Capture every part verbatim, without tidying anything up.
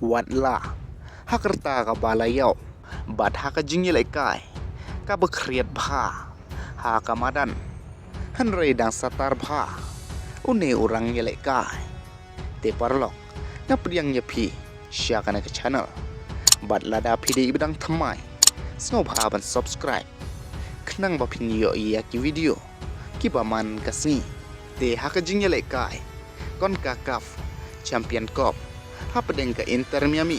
Wat la ha ka rta kaba la ïoh bad ha ka jingïalehkai kaba khriat bha ha ka madan, hynrei dang satar bha une u rang ïalehkai. Te paralok, nga pdiang ïa phi sha kane ka channel. Bad lada phi dei ba dang thymmai, sngewbha ban subscribe khnang ba phin ïoh ïa ki video kiba man ka sngi. Te ha ka jingïalehkai CONCACAF Champion Cup hapdeng ka Inter Miami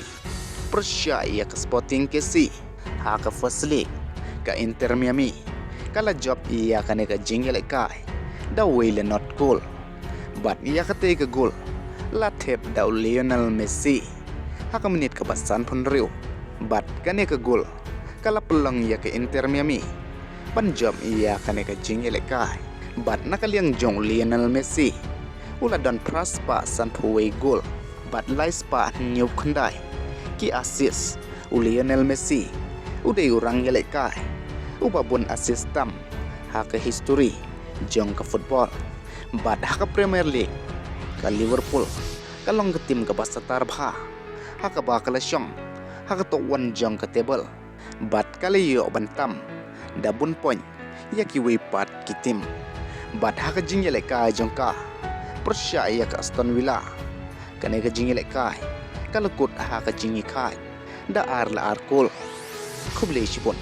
pyrshah ïa ka Sporting K C ha ka First League, ka Inter Miami ka la jop ïa kane ka jingïalehkai da wei la not goal. Bad ïa katei ka goal la thep da u Lionel Messi ha ka minit kaba sanphew hynriew. Bad kane ka goal ka la pynlong ïa ka Inter Miami ban jop ïa kane ka jingïalehkai. Bad na ka liang jong u Lionel Messi, u la don phra spah sanphew wei goal bad lai spah hynñiewphew khyndai ki assist. U Lionel Messi u dei u rang ïalehkai uba bun assist tam ha ka history jong ka football. Bad ha ka Premier League, ka Liverpool ka long ka team kaba satar bha, ha kaba ka la shong ha ka top one jong ka table bad ka la ïoh ban tam da bun point ïa kiwei pat ki team. Bad ha ka jingïalehkai jong ka pyrshah ïa ka Aston Villa, kane ka jingïalehkai ka la kut ha ka jingïakhaid da ar la ar goal. Khublei shibun.